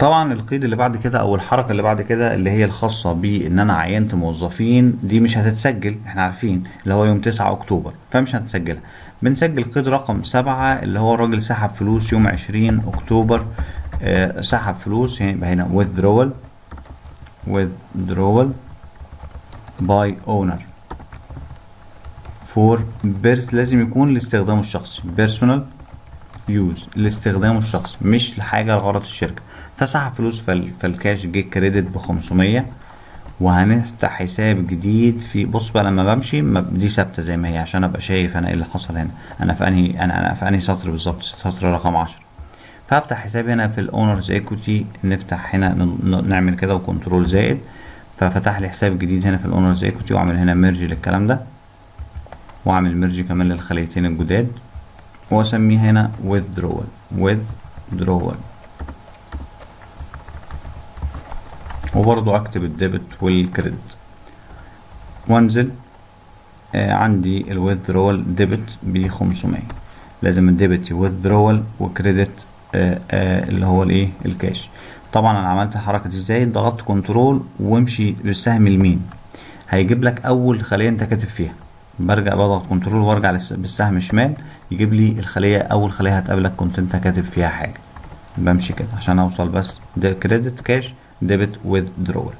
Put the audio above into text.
طبعا القيد اللي بعد كده او الحركة اللي بعد كده اللي هي الخاصة بان انا عينت موظفين، دي مش هتتسجل، احنا عارفين اللي هو يوم 9 اكتوبر، فمش هنسجلها. بنسجل قيد رقم 7 اللي هو الراجل سحب فلوس يوم 20 اكتوبر، سحب فلوس، يعني يبقى هنا withdrawal by owner for pers، لازم يكون لاستخدامه الشخصي، personal use، لاستخدامه الشخصي مش لحاجة لغرض الشركة. فسحب فلوس، فالكاش جه credit ب500، وهنفتح حساب جديد في، بص بقى لما بمشي دي ثابتة زي ما هي عشان ابقى شايف انا ايه اللي حصل هنا، انا في انهي سطر بالظبط، سطر رقم 10. فهفتح حساب هنا في ال owner's equity، نفتح هنا نعمل كده و control زائد، ففتح لي حساب جديد هنا في ال owner's equity، واعمل هنا merge للكلام ده، واعمل merge كمان للخليتين الجداد، واسميه هنا withdrawal، withdrawal، وبرضو اكتب ال debit وال credit وانزل. عندي ال withdrawal debit ب500، لازم ال debit withdrawal و credit اللي هو الايه؟ الكاش. طبعا انا عملت الحركة دي ازاي؟ ضغطت control وامشي بالسهم اليمين، هيجيب لك اول خليه انت كاتب فيها. برجع بضغط control وارجع بالسهم شمال، يجيب لي الخليه، اول خليه هتقابلك كنت انت كاتب فيها حاجه. بمشي كده عشان اوصل بس ده credit cash، debit withdrawal.